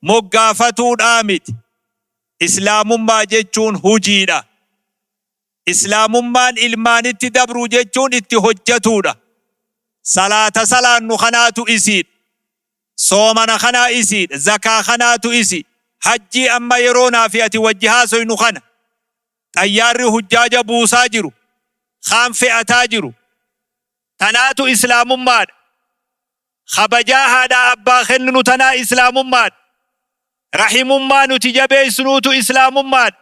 moggaafatuudhaa miti. Islaamummaa jechuun hujiidha. Islaamummaan ilmaanitti dabruu jechuun itti hojjatuudha. Salaata salaannu kanaatu isiidha. Soomana kanaa isiidha. Zakaa kanaatu isi. Hajjii amma yeroo naa fi ati wajji haasoynu kana. Xayyaarri hujjaaja buusaa jiru. Kaan fe'ataa jiru. Tanaatu Islaamummaadha. Kabajaa haadhaa abbaa kenninu tanaa Islaamummaadha. Rahimummaa nuti jabeessinuutu Islaamummaadha.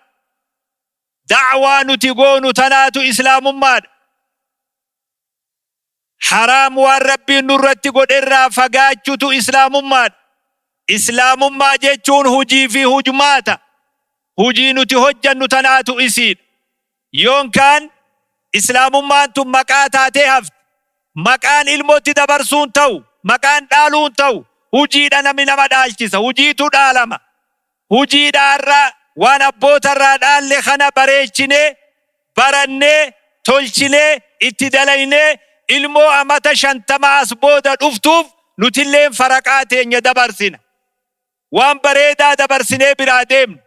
Da'waa nuti goonu tanaatu Islaamummaadha. Haraam waan Rabbiin nurratti godherraa fagaachutu Islaamummaadha. Islaamummaa jechuun hujii fi hujmaata. Hujii nuti hojjannu tanaatu isiidha. Yoonkaan Islaamummaan tun maqaa taatee hafti. Maqaan ilmotti dabarsuun ta'u, maqaan dhaaluun ta'u, hujiidha namni nama dhaalchisa, hujiitu dhaalama. Hujiidha har'a waan abbootarraa dhaalle kana bareechinee, barannee, tolchinee, itti dalaynee ilmoo amata 50 as booda dhuftuuf nutilleen faraqaa teenya dabarsina. Waan bareedaa dabarsinee biraa deemna.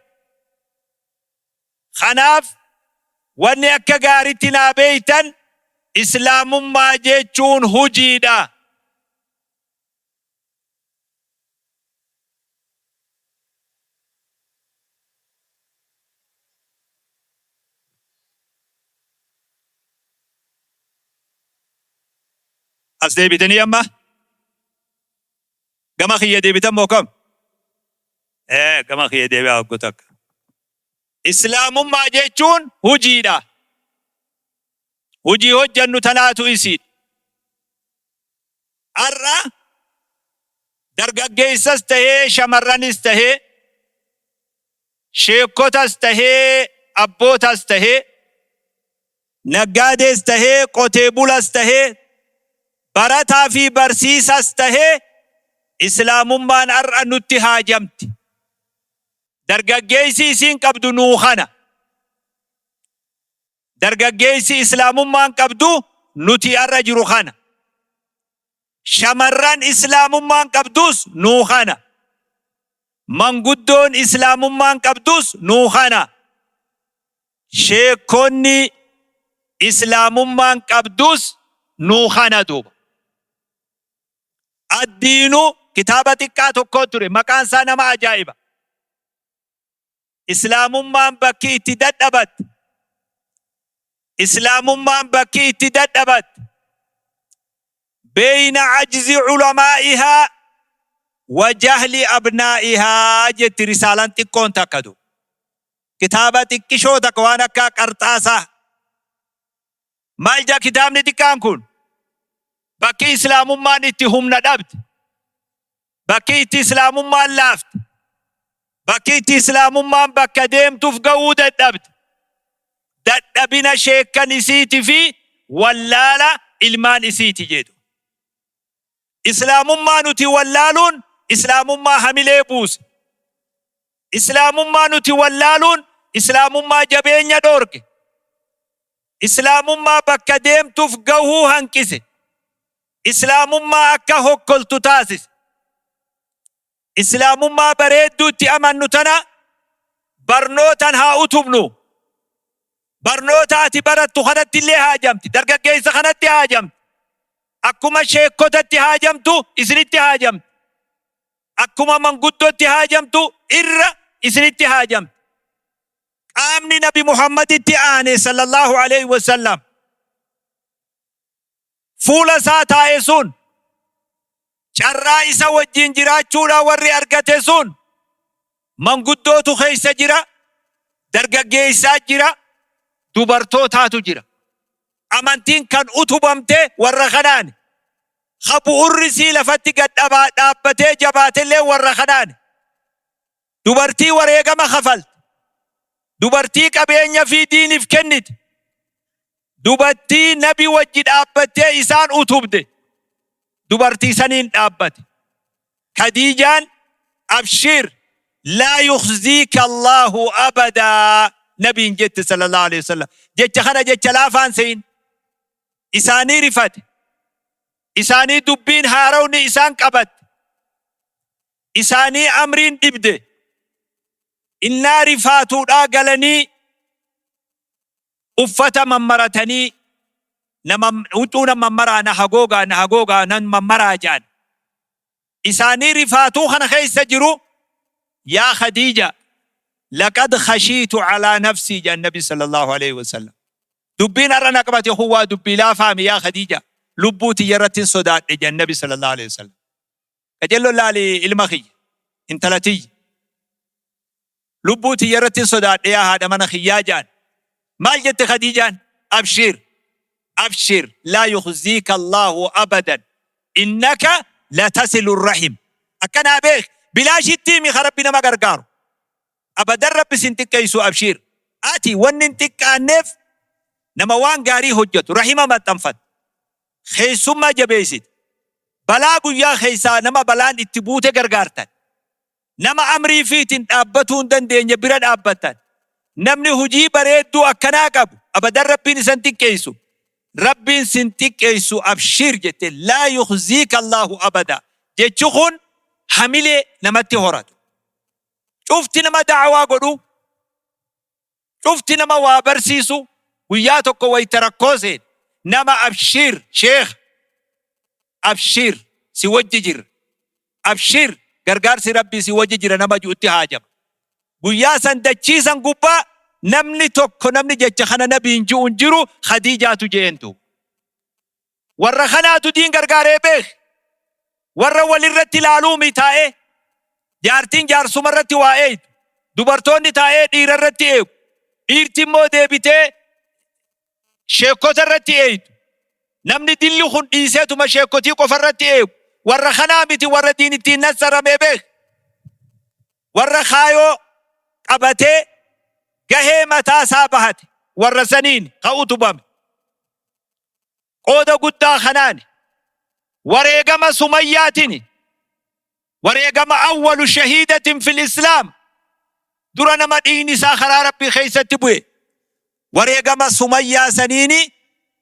Kanaaf wanni akka gaaritti naa beeytan Islaamummaa jechuun hujiidha. As deebitanii amma gama kiyya deebitan moo kam? Ee gama kiyya deebi'aa hoggu takka. Islaamummaa jechuun hujiidha. Hujii hojjannu tanaatu isiidha. Har'a dargaggeessas tahee shamarranis tahee sheekkotas tahee abbootas tahee naggaadees tahee qotee bulas tahee barataa fi barsiisas tahee Islaamummaan har'a nutti haajamti. Dargaggeessi isiin qabdu nuu kana. Dargaggeessi Islaamummaan qabdu nuti har'a jiru kana. Shamarran Islaamummaan qabdus nuu kana. Manguddoon Islaamummaan qabdus nuu kana. Sheekkonni Islaamummaan qabdus nuu kana duuba. Addiinu kitaaba xiqqaa tokkoo ture. Maqaan isaa nama ajaa'iba. Islaamummaan bakki itti dadhabatte. Islaamummaan bakki itti dadhabatte. Beeyna ajzi ulamaa'ihaa wa jahli abnaa'ihaa jetti risaalaan xiqqoon takka du. Kitaaba xiqqishoo takka waan akka qarxaasaa. Maal jaa kitaabni xiqqaan kun? Bakki Islaamummaan itti humna dhabde, bakki itti Islaamummaan laafte, bakki itti Islaamummaan bakka deemtuuf ga'uu dadhabde, dadhabina sheekkan isiiti fi wallaala ilmaan isiiti jedhu. Islaamummaa nuti wallaaluun Islaamummaa hamilee buuse. Islaamummaa nuti wallaaluun Islaamummaa jabeenya dhoorke. Islaamummaa bakka deemtuuf gahuu hanqise. Islaamummaa akka hokkoltu taasise. Islaamummaa bareedduu itti amannu tana barnootan haa utubnu. Barnoota ati barattu kanatti illee haajamti. Dargaggeessa kanatti haajamti. Akkuma sheekkotatti haajamtu isinitti haajamti. Akkuma manguddootti haajamtu irra isinitti haajamti. Qaamni Nabi Muhammaditti aane sallallahu alaihi wasallam fuula isaa taa'e sun carraa isa wajjin jiraachuudhaan warri argate sun manguddootu keessa jira, dargaggeessaa jira, dubartootaatu jira. Amantiin kan utubamte warra kanaani. Ka bu'urri sii lafatti gad dhaabbatee jabaatellee warra kanaani. Dubartii wareegama kafalte. Dubartii qabeenya fi diiniif kennite. Dubartii nabi wajji dhaabbattee isaan utubde. Dubartii saniin dhaabbate. Khadiijaan abshir laa yukhziika Allahu abadaa nabiin jette sallallahu alaihi wasallam. Jecha kana jecha laafaan se'in. Isaanii rifate. Isaanii dubbiin haarawni isaan qabatte. Isaanii amriin dhibde. Innaa rifaatuudhaa galanii uffata mammaratanii nama huccuu nan mammaraa na hagoogaa na hagoogaa nan mammaraa jedhan. Isaanii rifaatuu kana keessa jiru yaa Khadiija laqad khashiitu alaa nafsii jedhan Nabi sallallahu alaihi wasallam. Dubbiin har'a na qabate kun waa dubbii laafaami yaa Khadiija lubbuu tiyya irratti hin sodaadhe jedhan Nabi sallallahu alaihi wasallam. Qacello laali ilma kiyya intala tiyya lubbuu tiyya irratti hin sodaadhe yaa haadha mana kiyyaa jedhan. Maal jette Khadiijaan? Abshir abshir laa yukhziika Allahu abadan innaka latasilu rahim. Akkanaa beek bilaashitti himi ka Rabbi nama gargaaru. Abadan Rabbi sin xiqqeessu abshiir. Ati wanni hin xiqqaanneef nama waan gaarii hojjetu rahima maxxanfatta. Keessummaa jabeessita. Balaa guyyaa keessaa nama balaan itti buute gargaartan. Nama amrii fiitiin dhaabbatuu hin dandeenye bira dhaabbattan. Namni hojii bareedduu akkanaa qabu abadan Rabbiin isan xiqqeessu. Rabbiin sin xiqqeessu abshiir jette laa yukhziika Allahu abada. Jechi kun hamilee namatti horata. Cufti nama da'awaa godhu, cufti nama waa barsiisu guyyaa tokko wayta rakkoo seen nama abshiir sheekh abshiir si wajji jirra abshiir gargaarsi Rabbii si wajji jira nama ju'utti haajama. Guyyaa san dachii san gubbaa namni tokko namni jecha kana nabiin ji'u hin jiru Khadiijaatu je'eentu. Warra kanaatu diin gargaaree beek. Warra walirratti ilaaluumi taa'ee jaartiin jaarsuma irratti waa eeydu. Dubartoonni taa'ee dhiira irratti eegu. Dhiirti immoo deebitee sheekota irratti eeydu. Namni dilli kun dhiiseetuma sheekotii qofa irratti eegu. Warra kanaa miti warra diin ittiin nassaramee beek. Warra kaayoo qabatee gahee mataa isaa bahate warra saniin ka utubame. Qooda guddaa kanaani wareegama Sumayyaatini wareegama awwalu shahiidatin fil islaam dura nama dhiigni isaa karaa Rabbii keessatti bu'e wareegama Sumayyaa saniini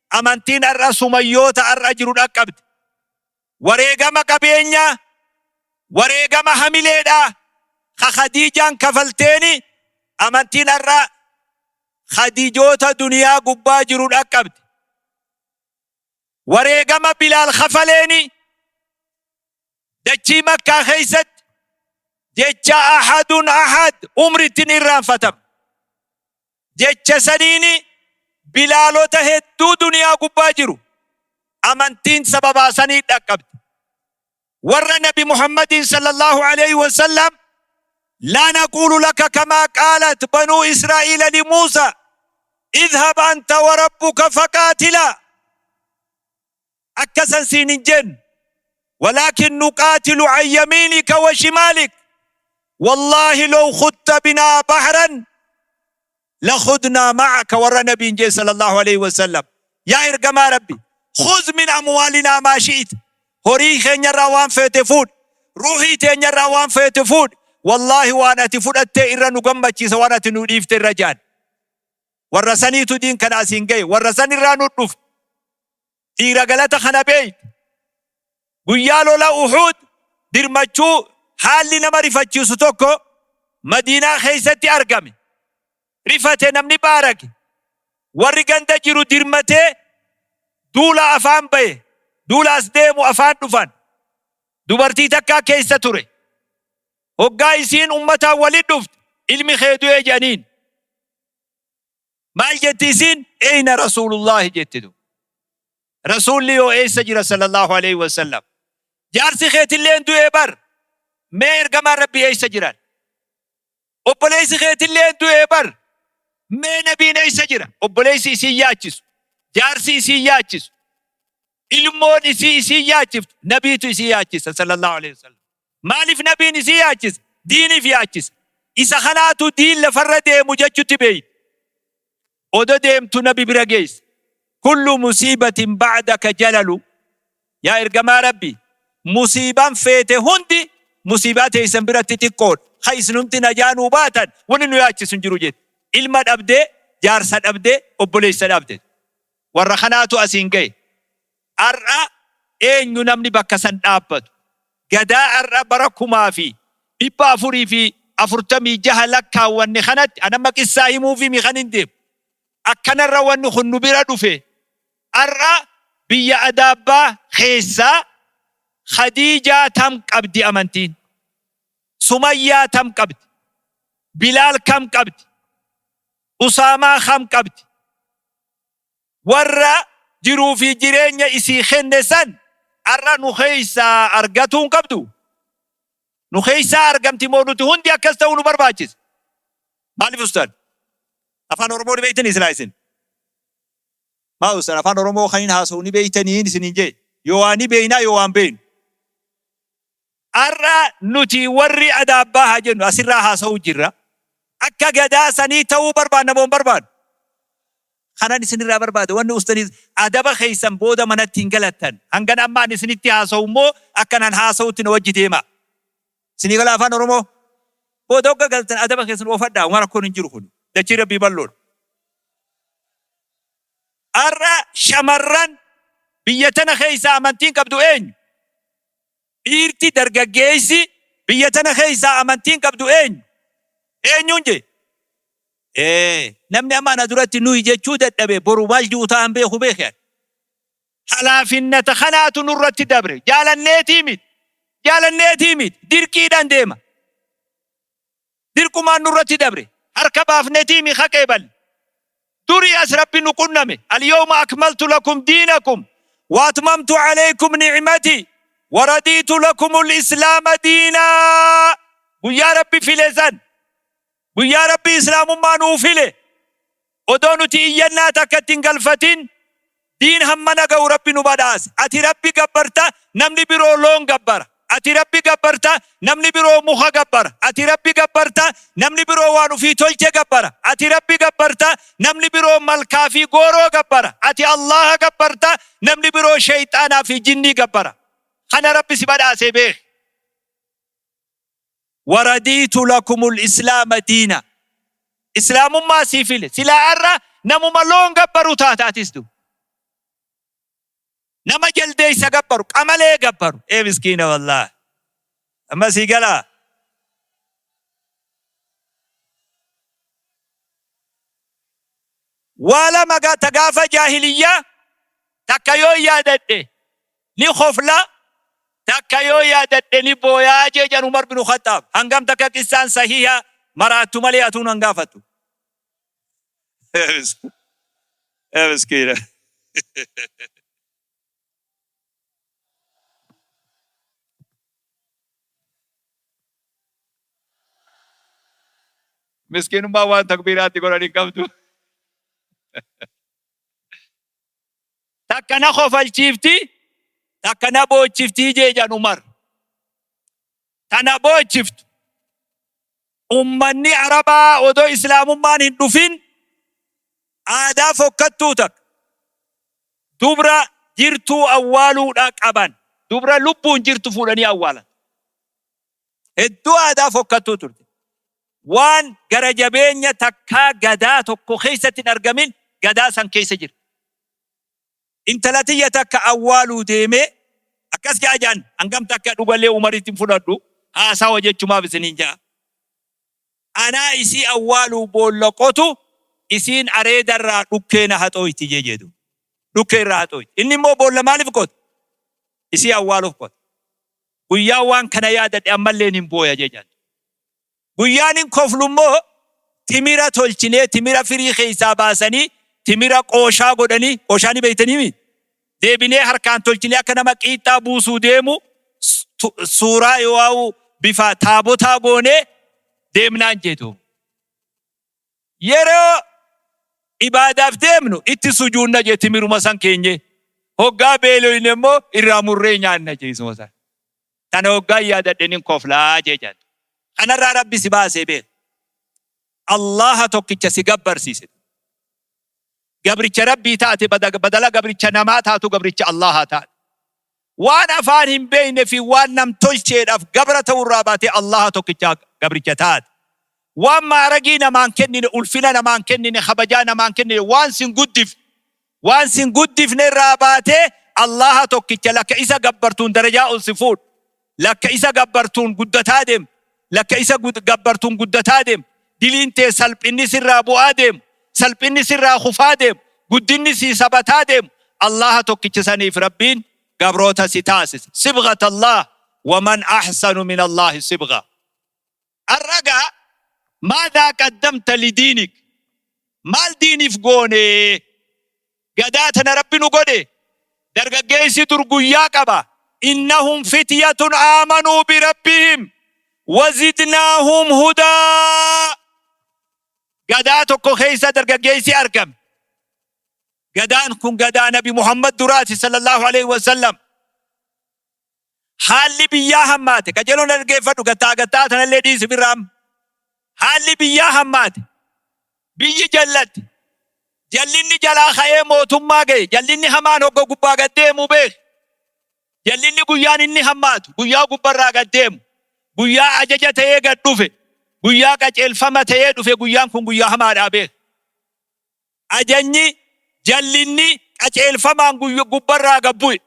amantiin har'a Sumayyoota har'a jiru dhaqqabde. Wareegama qabeenyaa, wareegama hamileedhaa ka Khadiijaan kafalteeni amantiin har'a Khadiijoota duniyaa gubbaa jiru dhaqqabde. Wareegama Bilaal kafaleeni dachii Makkaa keessatti jecha ahadun ahad umritti hin irraanfatamne. Jecha saniini Bilaalota hedduu duniyaa gubbaa jiru amantiin sababaa sanii dhaqqabde. Warra Nabi Muhammadiin sallallahu alaihi wasallam laa naquulu laka kamaa qaalat banuu Israa'iila li Muusa idhab anta wa rabbuka faqaatilaa akka san siin hin jennu walaakin nuqaatilu an yamiinika wa shimaalik wallaahi law khudta binaa bahran lakhudnaa ma'aka warra nabiin jee sallallahu alaihi wasallam yaa ergamaa Rabbi khuz min amwaalinaa maa shi'ita horii keenyarraa waan feete fuudhi ruuhii teenyarraa waan feete fuudhi wallaahi waan ati fudhattee irra nu gammachiisa waan ati nu dhiifte irra jaan warra saniitu diin kana asiin gahe warra sanirraa nu dhufe Dhiira galata kana beeytu. Guyyaa lola Uhuud dirmachuu haalli nama rifachiisu tokko Madiinaa keessatti argame. Rifate namni baarage. Warri ganda jiru dirmatee duula afaan bahe. Duula as deemu afaan dhufan. Dubartii takkaa keessa ture. Hoggaa isiin ummataan walitti dhufte ilmi kee du'e jedhaniin. Maal jetti isiin? Eyna Rasuulullaahi jetti du. Rasuulli yoo eessa jira sallallahu alaihi wasallam. Jaarsi keetilleen du'ee bar. Mee ergamaan Rabbii eessa jiran? Obboleessi keetilleen du'ee bar. Mee nabiin eessa jira? Obboleessi isiin yaachisu. Jaarsi isiin yaachisu. Ilmoon isii isiin yaachiftu. Nabiitu isii yaachisa sallallahu alaihi wasallam. Maaliif nabiin isii yaachisa? Diiniif yaachisa. Isa kanaatu diin lafarra deemu jechutti beeyti. Odo deemtu nabi bira geesse. Kullu musiibatin ba'daka jalalu. Yaa ergamaa Rabbi, musiibaan feete hundi musiibaa teessan biratti xiqqoodha. Ka isinumti najaa nuu baatan wanni nu yaachisu hin jiru jette. Ilma dhabdee, jaarsa dhabdee, obboleessa dhabde. Warra kanaatu asiin gahe. Har'a eenyu namni bakka san dhaabbatu? Gadaa har'a bara 446 lakkaawwanne kanatti an amma qissaa himuufi mi kan hin deemu. Akkanarra wanni kun nu bira dhufe. Ar'a biyya Adaabbaa keessaa Khadiijaa tam qabdi amantiin? Sumayyaa tam qabdi? Bilaal kam qabdi? Usaamaa kam qabdi? Warra jiruu fi jireenya isii kenne san ar'a nu keessaa argatuu hin qabdu? Nu keessaa argamti moo nuti hundi akkas ta'uu nu barbaachisa? Maaliif ustaad? Afaan Oromoo ni beektanii silaa isin? Maa ustaad afaan Oromoo kan hin haasa'u ni beektaniin isiniin jee? Yoo waa ni beeknaa yoo waan beeknu. Ar'a nuti warri Adaabbaa haa jennu asirraa haasa'uu jirra. Akka gadaa sanii ta'uu barbaanna moo hin barbaannu? Kanan isinirraa barbaada wanni ustaniis adaba keessan booda manatti hin galattan. Hangan amma ani isinitti haasa'u immoo akkan an haasa'utti na wajji deemaa. Isinii galaa afaan Oromoo? Booda hogga galtan adaba keessan oofadhaa uma rakkoon hin jiru kun. Dachii Rabbii bal'oodha. Ar'a shamarran biyya tana keessaa amantiin qabdu eenyu? Dhiirti dargaggeessi biyya tana keessaa amantiin qabdu eenyu? Eenyuun jee? Ee, namni amma ana duratti nuyi jechuu dadhabe boru maal ji'u ta'an beeku beeke ani. Halaafinnata kanaatu nurratti dabre. Jaalanneetii miti. Jaalanneetii miti. Dirqiidhaan deema. Dirqumaan nurratti dabre. Harka baafnetii mi haqeeballe. Durii as Rabbi nu qunname. Al-yawma akmaltu lakum diinakum wa atmamtu alaykum ni'mati wa radiitu lakumul islaama diinaa. Guyyaa Rabbi file san. Guyyaa Rabbi islaamummaa nuu file. Odoo nuti iyyannaa takka itti hin galfatin diin hammana ga'u Rabbi nu badhaase. Ati Rabbi gabbarta, namni biroo loon gabbara. Ati Rabbi gabbarta, namni biroo muka gabbara. Ati Rabbi gabbarta, namni biroo waan ufii tolche gabbara. Ati Rabbi gabbarta, namni biroo malkaa fi gooroo gabbara. Ati Allaaha gabbarta, namni biroo sheyxaanaa fi jinnii gabbara. Kana Rabbi si badhaasee beeki. Waradiitu lakumul islaama diina. Islaamummaa sii file. Silaa arra namuma loon gabbaru taata atis du. Nama jaldeeysa gabbaru, qamalee gabbaru. Ee miskiina wallaahi. Amma sii galaa. Waa lama ta gaafa jaahiliyyaa takka yoo yaadadhe ni khofla takka yoo yaadadhe ni booyaa jee jan Umar binu Khaxxaab. Hangam takka qissaan sahiha maraattu malee atuu nan gaafattu. Ee miskiina. Miskiinummaa waan takbiiraatti godhan hin qabdu. Takka na kofalchiifti, takka na boochifti jee jan Umar. Ta na boochiftu ummanni Arabaa odoo Islaamummaan hin dhufin aadaa fokkattuu takka dubra jirtuu awwaaluudha qaban. Dubra lubbuun jirtu fuudhanii awwaalan. Hedduu aadaa fokkattuu turte. Waan gara jabeenya takkaa gadaa tokko keessatti hin argamin gadaa san keessa jira. Intala tiyya takka awwaaluu deemee akkas ja'a ja'an hangam takka dhugallee Umaritti hin fudhadhu haasawa jechumaaf isiniin ja'a. Anaa isii awwaaluu boolla qotu isiin areeda irraa dhukkee na haxooyti jee jedhu. Dhukkee irraa haxooyti. Inni immoo boolla maaliif qota? Isii awwaaluuf qota. Guyyaa waan kana yaadadhe ammalleen hin booya jee jedhan. Guyyaan hin koflu immoo timira tolchinee timira firii keessaa baasanii timira qooshaa godhanii qooshaa ni beektanii mi? Deebinee harkaan tolchinee akka nama qiixxaa buusuu deemu suuraa yoo bifa taabotaa goonee deemnaan jeetu. Yeroo ibaadaaf deemnu itti sujuunna jee timiruma san keenyee. Hoggaa beeloyne immoo irraa murree nyaanna jee isuma san. Tana hoggaan yaadadhe nin koflaa jee jedhan. Kanarraa Rabbi si baasee beek. Allaaha tokkicha si gabbarsiise. Gabricha Rabbii taate badala gabricha namaa taatu gabricha Allaahaa taate. Waan afaan hin beekne fi waan nam tolcheedhaaf gabra ta'urraa baatee Allaaha tokkicha gabricha taate. Waan maaragii namaan kennine, ulfina namaan kennine, kabajaa namaan kennine, waan sin guddifne, waan sin guddifne irraa baatee Allaaha tokkicha lakka isa gabbartuun darajaa ol si fuudhu, lakka isa gabbartuun guddataa deemtu. Lakka isa gabbartuun guddataa deemu. Diliin tee salphinni sirraa bu'aa deemu. Salphinni sirraa kufaa deemu. Guddinni sii sabataa deemu. Allaha tokkicha saniif Rabbiin gabroota si taasisa. Sibghat Allah waman ahsanu min Allahi sibgha. Har'a gaa maadhaa qaddamta lidiinik, maal diiniif goone? Gadaa tana Rabbi nu godhe. Dargaggeessi dur guyyaa qaba. Innahum fityatun aamanuu birabbihim wazidnaahum hudaa. Gadaa tokko keessa dargaggeessi argame. Gadaan kun gadaa Nabi Muhammad duraati sallallahu alaihi wasallam. Haalli biyyaa hammaate. Qajeeloon dhaggeeffadhu, gattaa gattaa tanallee dhiisi birraa amma. Haalli biyyaa hammaate. Biyyi jallatte. Jallinni jalaa ka'ee mootummaa ga'e. Jallinni hamaan hogga gubbaa gad deemu beeki. Jallinni guyyaan inni hammaatu guyyaa gubbarraa gad deemu. Guyyaa ajaja ta'ee gad dhufe. Guyyaa qaceelfama ta'ee dhufe, guyyaan kun guyyaa hamaadhaa beeki. Ajajni jallinni qaceelfamaan gubbarraa gad bu'e.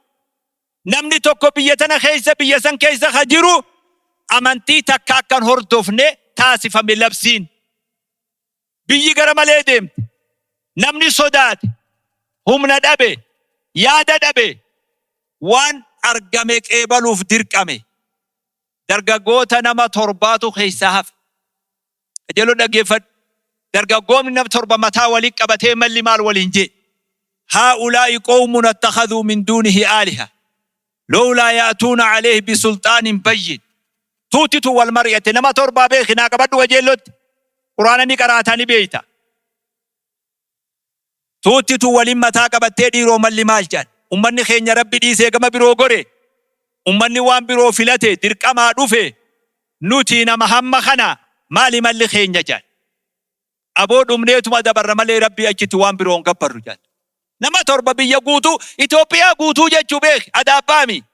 Namni tokko biyya tana keessa, biyya san keessa ka jiru amantii takka akka hin hordofne taasifame labsiin. Biyyi gara malee deemte. Namni sodaate. Humna dhabe. Yaada dhabe. Waan argame qeebaluuf dirqame. Dargaggoota nama torbaatu keessaa hafe. Qajeeloo dhaggeeffadhu. Dargaggoomni nam 7 mataa wali qabatee malli maal waliin jee. Haa'ulaa'i qawmun attakhadhuu min duunihi aaliha. Lowlaa ya'tuuna alayhi bisulxaanin bayyin. Tuutitu wal mari'ate, nama torbaa beeki, naa qabadhu qajeellotti. Qur'aana ni qaraataa, ni beeyta. Tuuttitu waliin mataa qabattee dhiiroo malli maal jedhan. Ummanni keenya Rabbi dhiisee gama biroo gore. Ummanni waan biroo filate dirqamaa dhufe. Nuti nama hamma kana maali malli keenya jedhan. Aboo, dhumneetuma dabarra malee Rabbii achitti waan biroo hin gabbarru jedhan. Nama 7, biyya guutuu, Itoophiyaa guutuu jechuu beeki, adaabbaami.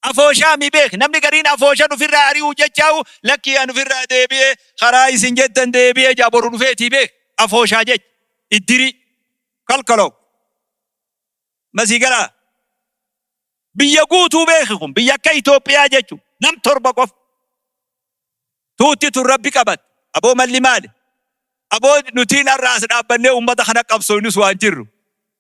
Afooshaa mi beeki. Namni gariin afooshan ofirraa ari'uu jechaa'u, lakkii an ofirraa deebi'ee karaa isin jettan deebi'ee jaa, boru dhufeetii beeki. Afooshaa jecha. Iddirii. Kalkaloo. Masii galaa. Biyya guutuu beeki, kun biyya akka Itoophiyaa jechuun nam 7 qofa. Tuutti tun Rabbi qabatte. Aboo, malli maali? Aboo, nutiin har'a as dhaabbannee ummata kana qabsooynus waan jirru.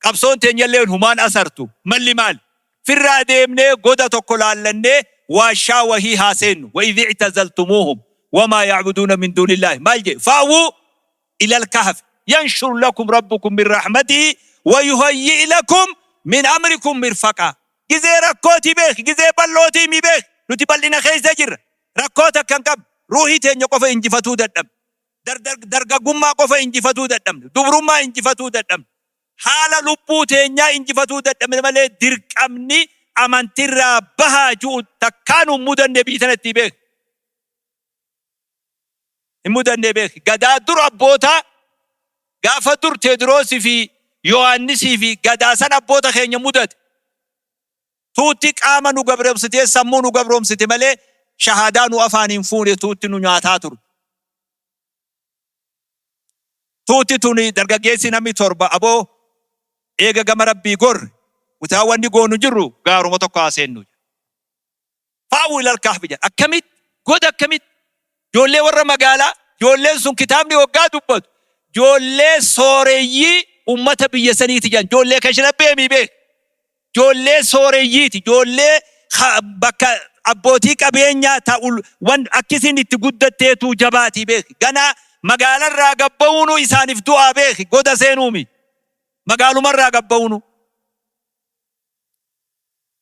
Qabsoon teenyalleen humaan asartu. Malli maali? Firraa deemnee goda tokko laallannee waashaa wahii haa seennu. Wa idh i'tazaltumuuhum wamaa ya'buduuna min duunillaahi. Maal jedhe? Fa'wuu ilal kahfi yanshur lakum rabbukum min rahmatihi wa yuhayyi' lakum min amrikum mirfaqaa. Gizee rakkootii beeki, gizee bal'ootii mi beeki. Nuti bal'ina keessa jirra. Rakkoo takka hin qabnu. Ruuhii teenya qofa injifatuu dadhabne. Dargaggummaa qofa injifatuu dadhabne. Dubrummaa injifatuu dadhabne. Haala lubbuu teenyaa injifatuu dadhabne malee dirqamni amantirraa bahaa ju'u takkaa nu hin mudanne biyya tanatti beeki. Hin mudanne beeki. Gadaa dur abbootaa gaafa dur Teediroosii fi Yohaannisii fi gadaa san abboota keenya mudate. Tuutti qaama nu gabroomsitee sammuu nu gabroomsite malee shahaadaa nu afaaniin fuune tuutti nu nyaataa turte. Tuutti tuni dargaggeessi namni 7, aboo, eega gama Rabbii gorre utaa wanni goonu jirru gaaruma tokko haa seennu jedhe. Fa'uu ilal kahfi jedha. Akkamitti? Goda akkamitti? Ijoollee warra magaalaa, ijoolleen sun kitaabni hoggaa dubbatu, ijoollee sooreyyii ummata biyya saniiti jedhan. Ijoollee kashlabbeemii beek. Ijoollee sooreyyiiti. Ijoollee bakka abbootii qabeenyaa ta'u wan akkisiin itti guddatteetuu jabaatii beeki. Ganaa magaalarraa gabba'uunuu isaaniif du'aa beeki. Goda seenuumi. Magaalumarraa gabba'uunuu.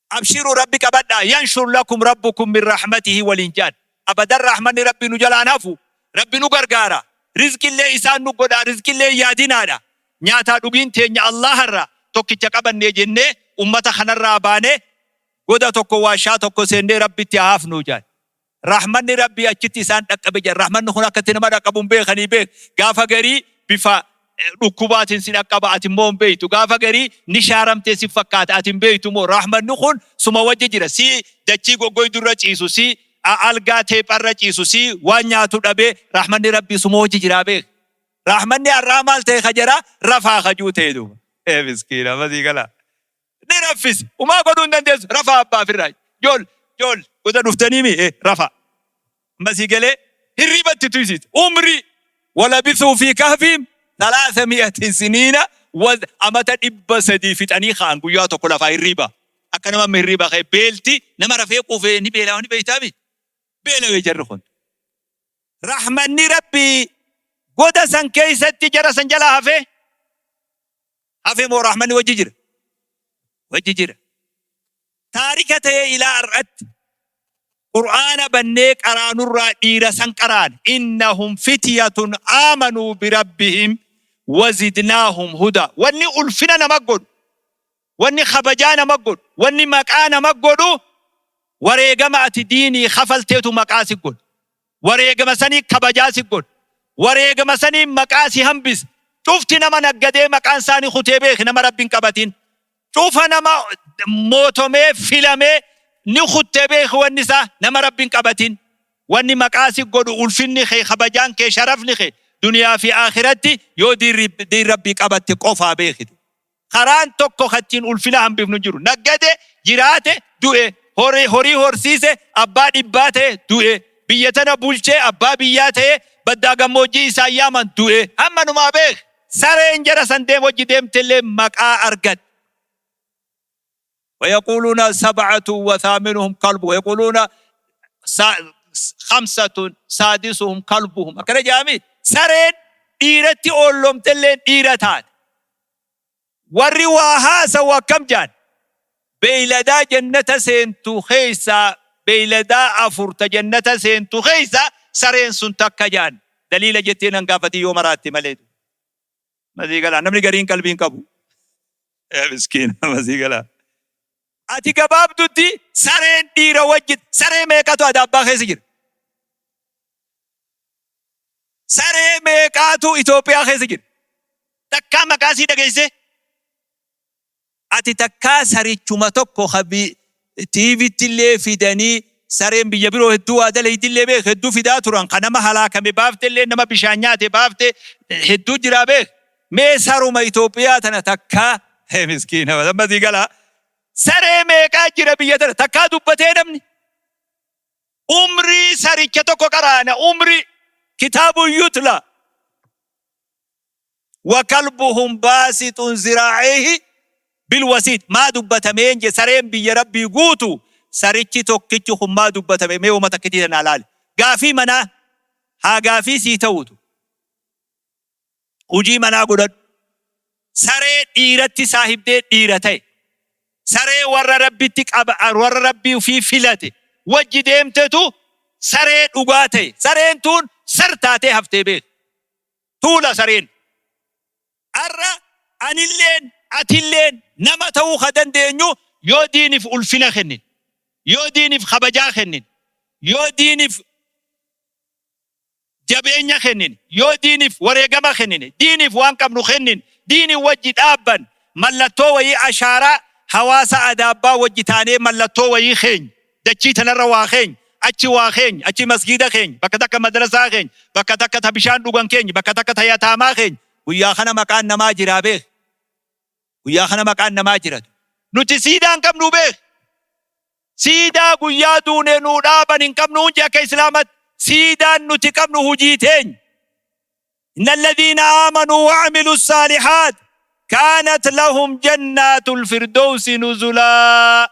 Abshiru, Rabbi qabadhaa, yanshur lakum rabbukum min rahmatihi waliin jedhan. Abadan rahmanni Rabbi nu jalaan hafu, Rabbi nu gargaara. Rizqillee isaan nu godhaa, rizqillee hin yaadinaadha. Nyaataa dhugiin teenya Allaharraa tokkicha qabannee jennee ummata kanarraa baanee goda tokko, waashaa tokko seennee Rabbitti haa hafnuu jedhan. Rahmanni Rabbii achitti isaan dhaqqabe jedhan. Rahmanni kun akka itti nama dhaqqabu hin beekanii beek. Gaafa garii bifa dhukkubaatiin si dhaqqaba, ati immoo hin beektu. Gaafa garii ni shaaramtee si fakkaata, ati hin beektu moo rahmanni kun suma wajji jira. Si dachii goggoydu irra ciisu, si algaa teepharra ciisu, si waan nyaatu dhabee rahmanni Rabbii suma wajji jiraa beek. Rahmanni har'aa maal ta'e ka jara rafaa kajuu ta'e duuba. Ee miskiina masii galaa. Ni raffise. Umaa godhuu hin dandeessu. Rafaa abbaa firraa. Jool, jool, goda dhuftanii mi? Ee, rafaa. Amma sii galee hirriibatti tuysiiti. Umrii walabithuu fi kahfiim thalaatha mi'atin siniina amata 300 fixanii ka'an guyyaa tokko lafaa hirriiba. Akka nama amma hirriibaa ka'e beelti nama rafee quufee ni beelaa ni beeytaami. Beelawee jarri kun. Rahmanni Rabbii goda san keeysatti jara san jalaa hafee? Hafe moo rahmanni wajji jira? Wajji jira. Taarika ta'ee ilaa har'atti Qur'aana bannee qaraanurraa dhiira san qaraane. Innahum fityatun aamanuu birabbihim wazidnaahum hudaa. Wanni ulfina nama godhu, wanni kabajaa nama godhu, wanni maqaa nama godhu wareegama ati diinii kafalteetu maqaa si godha. Wareegama sanii kabajaa si godha. Wareegama sanii maqaa si hambisa. Cufti nama naggadee maqaan isaanii kutee beeki nama Rabbi hin qabatin. Cufa nama mootomee filamee ni kuttee beeki wanni isaa nama Rabbi hin qabatin. Wanni maqaa si godhu ulfinni kee kabajaan kee sharafni kee duniyaa fi akhiratti yoo diin Rabbii qabatte qofaa beekitu. Karaan tokko ka ittiin ulfina hambifnu hin jiru. Naggade, jiraate, du'e. Horii, horii horsiise, abbaa dhibbaa ta'e, du'e. Biyya tana bulchee, abbaa biyyaa ta'e, baddaa gammoojjii isaan yaaman, du'e. Hammanumaa beeki. Sareen jara san deem wajji deemtellee maqaa argatte. Wayaquuluuna sab'atun wa thaaminuhum kalbu wayaquuluuna khamsatun saadisuhum kalbuhum akkana jedhami sareen dhiiratti oollomtelleen dhiira taate. Warri waa haasawu akkam jedhan? Beeyladaa jannata seentu keessaa beeyladaa 4 ta jannata seentu keessaa sareen sun takka jedhan. Daliila jettee nan gaafatin yoo maraatte malee. Masii galaa namni gariin qalbii hin qabu. Yaa miskiina masii galaa. Ati gabaabdutti sareen dhiira wajji saree meeqatu adaabbaa keessa jira? Saree meeqaatu Itoophiyaa keessa jira? Takkaa maqaa isii dhageessee? Ati takkaa sarichuma tokko ka TVtti illee fidanii sareen biyya biroo hedduu waa dalaydillee beek hedduu fidaa turan ka nama halaakame baaftellee nama bishaan nyaate baafte hedduu jiraa beek. Mee saruma Itoophiyaa tana takkaa miskiina amma sii galaa saree meeqaa jira biyya tana takkaa dubbatee namni? Umrii saricha tokko qaraana umrii kitaabun yutla wa kalbuhum baasixun ziraa'ihi bil wasiid maa dubbatameen je sareen biyya rabbii guutu sarichi tokkichi kun maa dubbatame mee woma takkitii tanaa laali gaafii manaa haa gaafii sii ta'utu hujii manaa godhadhu. Saree dhiiratti saahibdee dhiira ta'e. Saree warra Rabbitti qaba warra Rabbii ufii filate wajji deemtetu saree dhugaa ta'e. Sareen tuun sar taatee haftee beeki. Tuula sareen. Arra anilleen atilleen nama ta'uu ka dandeenyu yoo diinif ulfina kennine, yoo diinif kabajaa kennine, yoo diinif jabeenya kennine, yoo diiniif wareegama kennine, diiniif waan qabnu kennine, diiniin wajji dhaabban, mallattoo wayii ashaaraa hawaasa adaabbaa wajji taanee mallattoo wayii keenya, dachii tanarra waa keenya, achi waa keenya, achi masgiida keenya, bakka takka madrasaa keenya, bakka takka ta bishaan dhugan keenya, bakka takka ta yataamaa keenya, guyyaa kana maqaan namaa jiraa beeki. Guyyaa kana maqaan namaa jiratu. Nuti siidaa hin qabnuu beeki. Siidaa guyyaa duune nuu dhaaban hin qabnu hunji akka Islaamatti. Siidaan nuti qabnu hujii teenya. Inna alladhiina aamanuu wa amilu saalihaat kaanat lahum jannaatul firdowsi nuzulaa.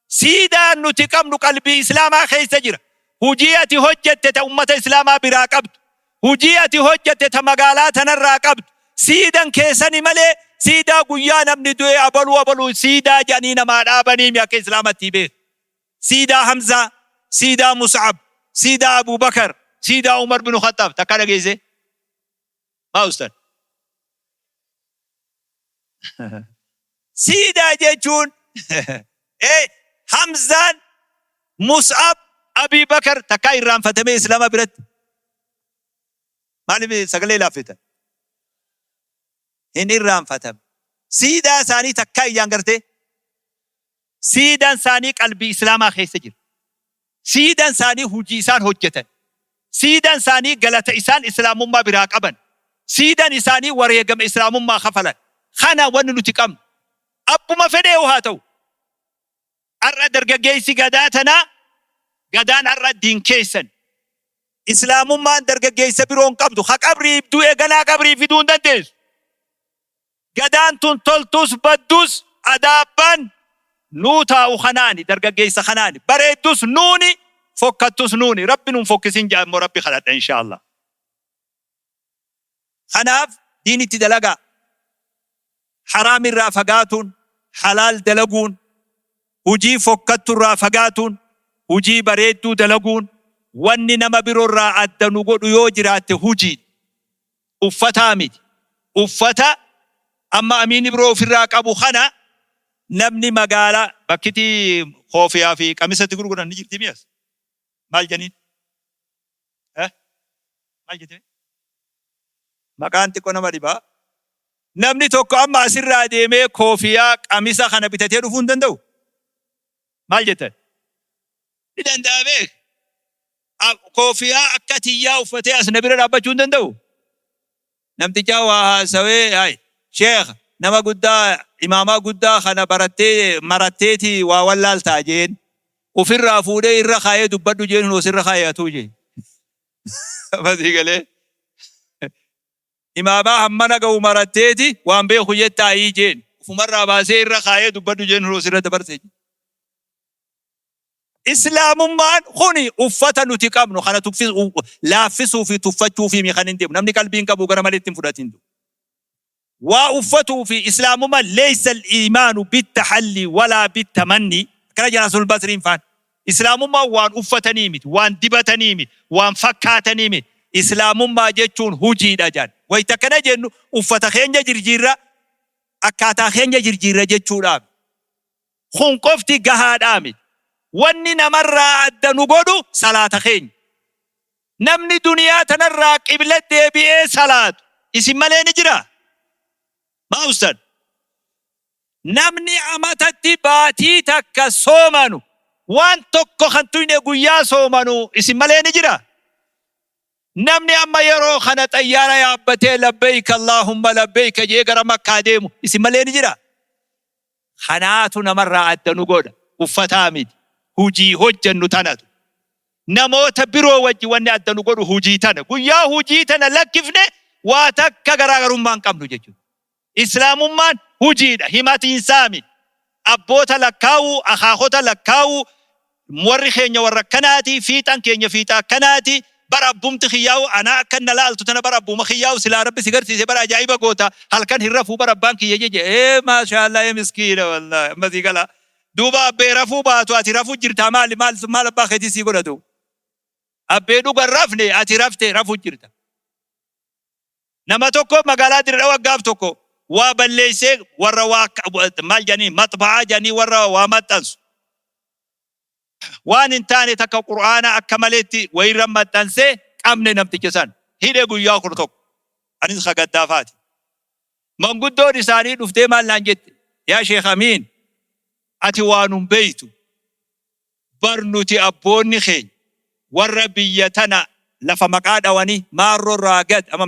Siidaan nuti qabnu qalbii Islaamaa keessa jira. Hujii ati hojjatte ta ummata Islaamaa biraa qabdu. Hujii ati hojjatte ta magaalaa tanarraa qabdu. Siidan kee sani malee siidaa guyyaa namni du'e abaluu abaluu siidaa jedhanii namaa dhaabaniimi akka Islaamattii beeki. Siidaa Hamzaa, siidaa Mus'ab, siidaa Abuu Bakar, siidaa Umar binu Khaxxaab takkaa dhageessee? Maa ustan? Siidaa jechuun ee Hamzaan, Mus'ab, Abii Bakar takkaa irraanfatamee Islaama biratti? Maaliif sagalee laaffitan? Hin irraanfatamne. Siidaa isaanii takkaa iyyaan gartee? Siidaan isaanii qalbii Islaamaa keessa jira. Siidaan isaanii hujii isaan hojjatan. Siidaan isaanii galata isaan Islaamummaa biraa qaban. Siidaan isaanii wareegama Islaamummaa kafalan. Kana wanni nuti qabnu. Abbuma fedheehu haa ta'u. Har'a dargaggeessi gadaa tanaa gadaan har'a diin keessan. Islaamummaan dargaggeessa biroo hin qabdu. Ha qabrii du'e ganaa qabrii fiduu hin dandeessu. Gadaan tun toltus baddus adaabbaan nuu taa'u kanaani, dargaggeessa kanaani. Bareeddus nuuni, fokkattus nuuni. Rabbi nun fokkisin jedha immoo Rabbi kadhadha inshaa Allah. Kanaaf diinitti dalagaa. Haraam irraa fagaatuun, halaal dalaguun, hujii fokkattu irraa fagaatuun, hujii bareedduu dalaguun, wanni nama biro irraa adda nu godhu yoo jiraatte hujiidha. Uffataa miti. Uffata amma Amiin Ibroo ofirraa qabu kana namni magaalaa bakkiti koofiyaa fi qamisa itti gurguran ni jirti mii as? Maal janiin? Eh? Maal jette? Maqaan xiqqoo nama dhibaa. Namni tokko amma asirraa deemee koofiyaa qamisa kana bitatee dhufuu hin danda'u? Maal jettan? Ni danda'a beek. Koofiyaa akka tiyyaa uffatee as na bira dhaabbachuu hin danda'u? Namtichaa waa haasawee hay sheekh nama guddaa imaamaa guddaa kana barattee maratteeti waa wallaaltaa jeen. Ufirraa fuudhee irra kaayee dubbadhu jeen hunoo sirra kaayee atuu jeen. Amma sii galee? Imaamaa hammana ga'u maratteeti waan beeku jettaayii jeen. Ufumarraa baasee irra kaayee dubbadhu jeen hunoo sirra dabarse jeen. Islaamummaan kuni uffata nuti qabnu kana laaffisuu fi tuffachuufii mi kan hin deemu. Namni qalbii hin qabu gara maleetti hin fudhatin. Waa uffatuu fi Islaamummaan leeysa al-iimaanu bittahalli walaa bittamanni akkana jedha Hasanul Basriin faan. Islaamummaan waan uffatanii miti, waan dibatanii miti, waan fakkaatanii miti. Islaamummaa jechuun hujiidha jedhan. Wayta akkana jennu uffata keenya jirjiirra, akkaataa keenya jirjiirra jechuudhaa miti. Kun qofti gahaadhaa miti. Wanni namarraa adda nu godhu salaata keenya. Namni duniyaa tanarraa qibla deebi'ee salaatu isin malee ni jiraa? Maa ustan? Namni amatatti baatii takka soomanu waan tokko kan tuyne guyyaa soomanu isin malee ni jiraa? Namni amma yeroo kana xayyaara yaabbatee labbeeyka Allaahumma labbeeyka je'ee gara Makkaa deemu isin malee ni jiraa? Kanaatu namarraa adda nu godha. Uffataa miti. Hujii hojjannu tanatu. Namoota biroo wajji wanni adda nu godhu hujii tana. Guyyaa hujii tana lakkifne waa takka garaagarummaa hin qabnu jechuudha. Islaamummaan hujiidha, himatiinsaa miti. Abboota lakkaawuu, akaakota lakkaawuu, warri keenya warra akkanaati, fiixan keenya fiixa akkanaati, bar abbumti kiyyaahu anaa akkan na laaltu tana bar abbuma kiyyaahu silaa Rabbi si garsiise bar ajaa'iba goota, halkan hin rafuu bar abbaan kiyya jeje. Ee maashaallah ee miskiina wallaahi amma sii galaa. Duuba abbee rafuu baatu ati rafuu jirtaa maali maal maal abbaa keetii sii godhatu. Abbee dhugan rafne ati rafte rafuu jirta. Nama tokko magaalaa Dirre Dhawa gaaf tokko waa balleessee warra waa maal jedhanii maxba'aa jedhanii warra waa maxxansu. Waan hin taane takka Qur'aana akka maleetti wayirra maxxansee qabne namticha san. Hidhe guyyaa 11. Anis ka gaddaafaati. Manguddoon isaanii dhuftee maal naan jette? Yaa Sheekh Amiin ati waanum beeytu. Bar nuti abboonni keenya warra biyya tana lafa maqaa dhawanii maarroo irraa gad amma.